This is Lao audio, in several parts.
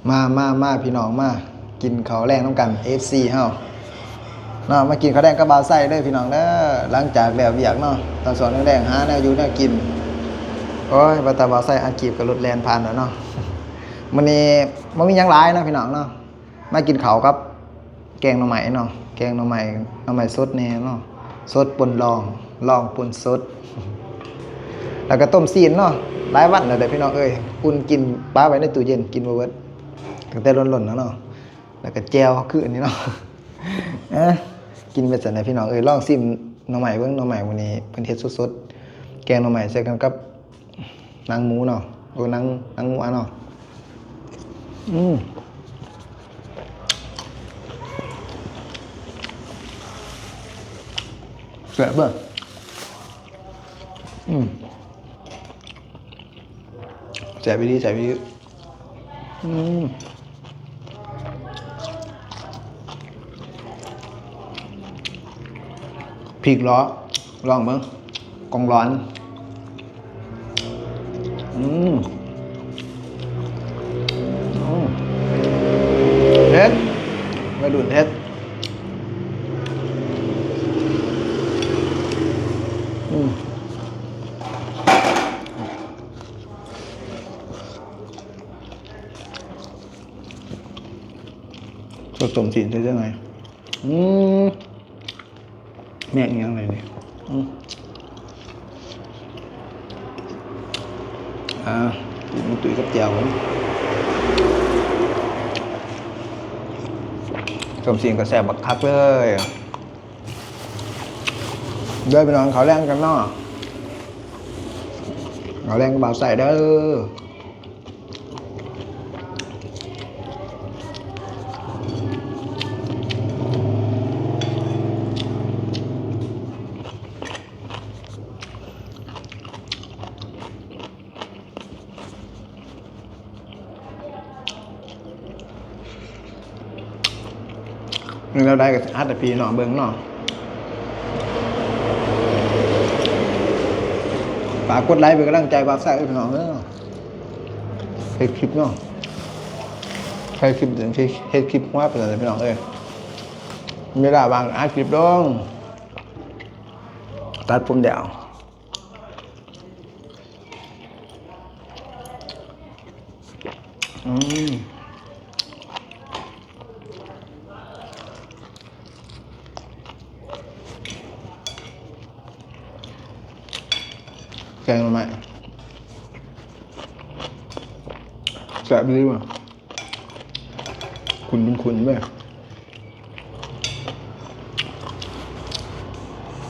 ມາ ມາ ມາ ພີ່ນ້ອງ ມາກິນເຂົ້າແລງນຳກັນ ເອັຟຊີ ເຮົາເນາະ. ມາກິນເຂົ້າແລງກັບບ່າວໄຊເດີພີ່ນ້ອງເດີ ຫຼັງຈາກແລ້ວວຽກເນາະ. ຕອນຊ່ວງແລງໆ ຫາແນວຢູ່ແນວກິນ. ໂອ້ຍ ວ່າແຕ່ບ່າວໄຊອັດຄລິບກໍລົດແລ່ນຜ່ານແລ້ວເນາະ. ມື້ນີ້ບໍ່ມີຫຍັງຫຼາຍເນາະພີ່ນ້ອງເນາະ. ມາກິນເຂົ້າກັບແກງໜໍ່ໄມ້ເນາະ ແກງໜໍ່ໄມ້ ໜໍ່ໄມ້ສົດແດ່ເນາະ ສົດປົນລອງ ລອງປົນສົດ ແລ້ວກໍຕົ້ມຊີ້ນເນາະ. ຫຼາຍວັນແລ້ວເດ້ພີ່ນ້ອງເອີຍ ອຸ່ນກິນປະໄວ້ໃນຕູ້ເຢັນກິນບໍ່ເບິດ ຕັ້ງແຕ່ຫຼົ່ນໆແລ້ວເນາະ. ແລ້ວກໍແຈ່ວຄືອັນນີ້ເນາະ ເອີ ກິນໄປຊັ້ນແຫຼະພີ່ນ້ອງເອີຍ. ລອງຊີມໜໍ່ໄມ້ເບິ່ງ ໜໍ່ໄມ້ມື້ນີ້ເພິ່ນເຮັດສົດໆ ແກງໜໍ່ໄມ້ໃສ່ກັນກັບ ໜັງໝູເນາະ ໂອ ໜັງ ໜັງງົວເນາະ. ອືມ ແຊບເດີ້. ອືມ ແຊບອີ່ຫຼີ ແຊບອີ່ຫຼີ. ອືມ ພິກເລາະ ລອງເບິ່ງ ກອງຫຼອນ. ອືມ ອືມ ເຜັດ ໄວລຸ້ນເຜັດ. ອືມ ສົດຕົ້ມຊີ້ນເຮັດຈັ່ງໃດ? ອືມ ແມ່ນຫຍັງນີ້? ອືມ ອ່າ ກິນຕຸ້ຍກັບແຈ່ວ. ສົ້ມຊີ້ນກໍແຊບບັກຄັກເລີຍ. ເດີພີ່ນ້ອງ ເຂົ້າແລງກັນເນາະ ເຂົ້າແລງກັບບ່າວໄຊເດີ. ແນວໃດກໍຊິອັດໃຫ້ພີ່ນ້ອງເບິ່ງເນາະ. ຝາກກົດໄລເປັນກຳລັງໃຈບ່າວໄຊເດີພີ່ນ້ອງເດີ. ເຮັດຄລິບເນາະ ເຮັດຄລິບ ເຮັດຄລິບຫົວໄປຊັ້ນແຫຼະພີ່ນ້ອງເອີຍ. ເວລາວ່າງອັດຄລິບລົງ ຕັດຜົມດຽວ. ອືມ ແກງໜໍ່ໄມ້ ແຊບດີວ່າ ຂຸ້ນເປັນຂຸ້ນເວີຍ.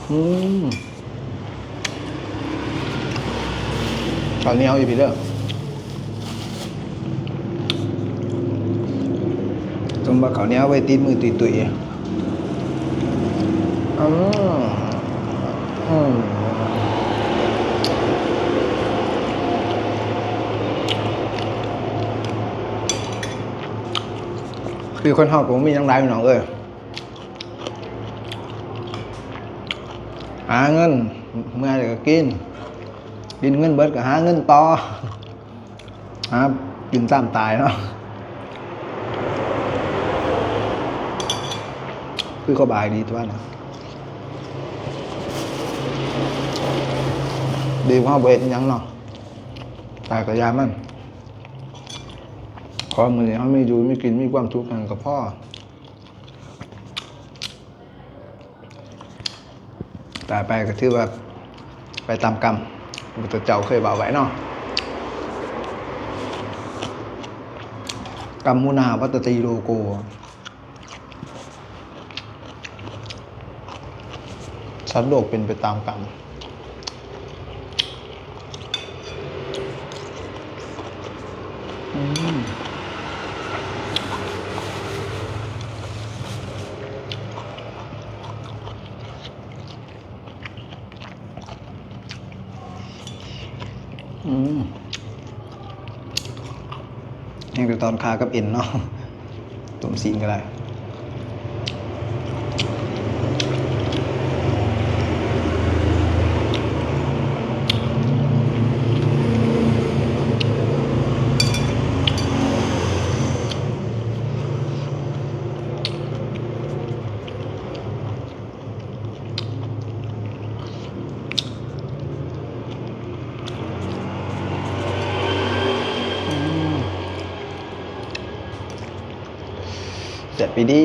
ອືມ ເຂົ້າໜຽວຢູ່ພີ້ເດີ ສົມວ່າເຂົ້າໜຽວໄວ້ຕິດມືຕຸ້ຍໆ. ອືມ ອືມ ຄືຄົນເຮົາກໍບໍ່ມີຫຍັງຫຼາຍພີ່ນ້ອງເອີຍ. ຫາເງິນ ເມື່ອຍແລ້ວກໍກິນ ກິນເງິນເບິດກໍຫາເງິນຕໍ່ ຫາກິນຕາມຕາຍເນາະ. ຄືສະບາຍດີຕົວະນະ ດີກວ່າເຮົາບໍ່ເຮັດອີ່ຫຍັງເນາະ ຕາຍກໍຢ່າມັນ. ຂໍມື້ນີ້ເຮົາມີຢູ່ມີກິນ ມີຄວາມສຸກຫັ້ນກໍພໍ. ຕາຍໄປກໍຖືວ່າໄປຕາມກຳ ພຸດທະເຈົ້າເຄີຍເວົ້າໄວ້ເນາະ ກຳມຸນາ ວັດຕະຕີ ໂລໂກ. ສັດໂລກເປັນໄປຕາມກຳ. ອືມ ອືມ ແຮງແຕ່ຕອນຂາກັບເອັນເນາະ ຕົ້ມຊີ້ນກໍໄດ້. ອ ແຊບອີ່ຫຼີ.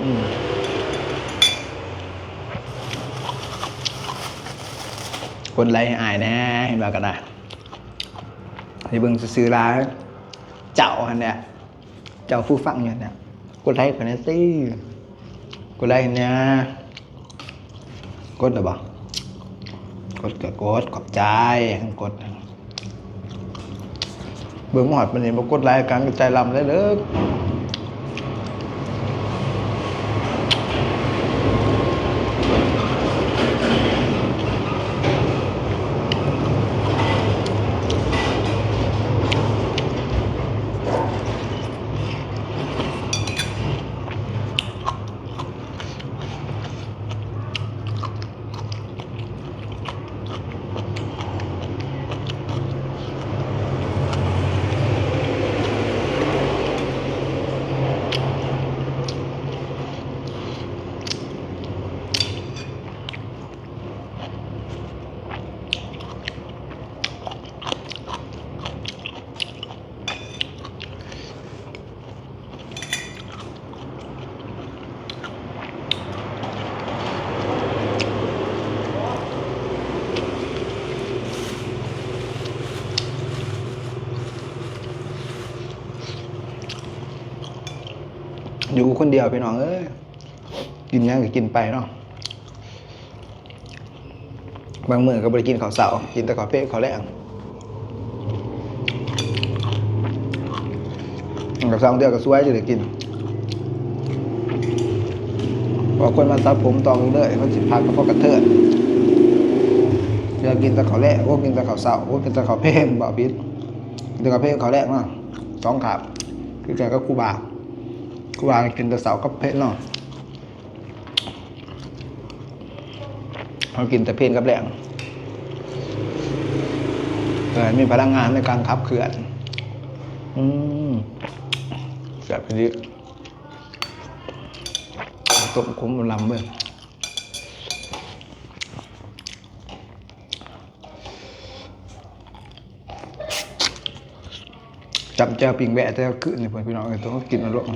ອືມ ກົດໄລໃຫ້ອ້າຍແດ່ ເຫັນວ່າກໍໄດ້ ໃຫ້ເບິ່ງຊື່ໆ ຫຼາຍ ເຈົ້າຫັ້ນແຫຼະ ເຈົ້າຜູ້ຟັງຢູ່ຫັ້ນແຫຼະ ກົດໄລໃຫ້ຂ້ອຍແດ່ຕິ ກົດໄລໃຫ້ແດ່. ກົດແລ້ວບໍ່? ກົດກໍກົດ ຂອບໃຈ ຄັນກົດ. ເບິ່ງມາຮອດປານນີ້ບໍ່ກົດໄລກະໃຈລຳເລີຍເດີ. ຢູ່ຄົນດຽວພີ່ນ້ອງເອີຍ ກິນຫຍັງກໍກິນໄປເນາະ. ບາງມື້ກໍບໍ່ໄດ້ກິນເຂົ້າເຊົ້າ ກິນແຕ່ເຂົ້າເພນເຂົ້າແລງ. ເຂົ້າເຊົ້າເທື່ອກໍຊວຍຊິໄດ້ກິນ ເພາະຄົນມາສະຜົມຕ່ອງເລີຍ ເຂົາຊິພັກກໍພໍກະເທີນ. ເທື່ອກິນແຕ່ເຂົ້າແລງ ໂອ້ ກິນແຕ່ເຂົ້າເຊົ້າ ໂອ້ ກິນແຕ່ເຂົ້າເພນ ເວົ້າຜິດ ກິນແຕ່ເຂົ້າເພນເຂົ້າແລງເນາະ ສອງຄາບ. ຄືກັນກັບຄູບາ ຄູບາກິນແຕ່ເຊົ້າກັບເພນເນາະ. ເຮົາກິນແຕ່ເພນກັບແລງ ເພື່ອໃຫ້ມີພະລັງງານໃນການຂັບເຄື່ອນ. ອືມ ແຊບອີ່ຫຼີ ຕົ້ມຂົມລຳເບິ່ງ. ຈ້ຳແຈ່ວປີ້ງແບ້ແຕ່ຄືນນີ້ ເພື່ອນພີ່ນ້ອງເອີຍ ຕ້ອງກິນເອົາໂລດ. ອ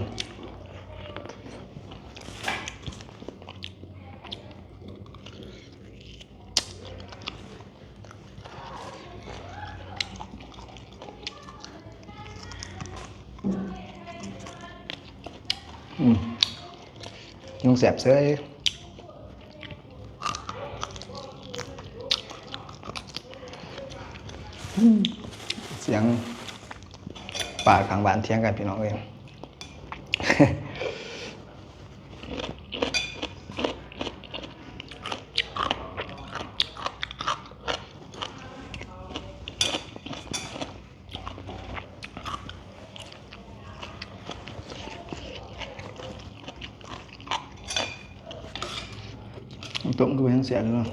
ືມ ຍັງແຊບເສີຍ. ສຽງປາຂ້າງບ້ານຖຽງກັນ ພີ່ນ້ອງເອີຍ. ຕົ້ມຄືວ່າຍັງແຊບຢູ່ເນາະ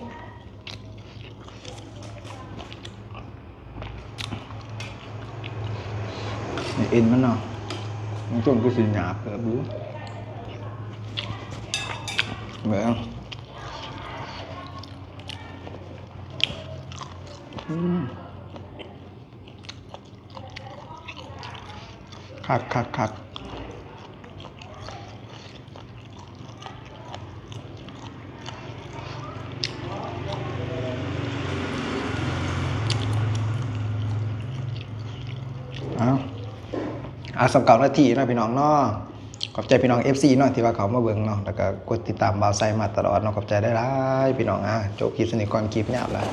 ເອັນມັນເນາະ ມັນຕົ້ມຄືຊິຫຍາບເກີບຢູ່ ເບິ່ງ ອືມ. ຄັກໆໆ ເອົາ ອ່າ ຊາວເກົ້ານາທີເນາະ ພີ່ນ້ອງເນາະ. ຂອບໃຈພີ່ນ້ອງເອັຟຊີເນາະ ທີ່ວ່າເຂົ້າມາເບິ່ງເນາະ ແລ້ວກໍກົດຕິດຕາມບ່າວໄຊມາຕະຫຼອດເນາະ. ຂອບໃຈຫຼາຍໆ ພີ່ນ້ອງ. ອ່າ ຈົບຄລິບສ່ຳນີ້ກ່ອນ ຄລິບຍາວຫຼາຍ.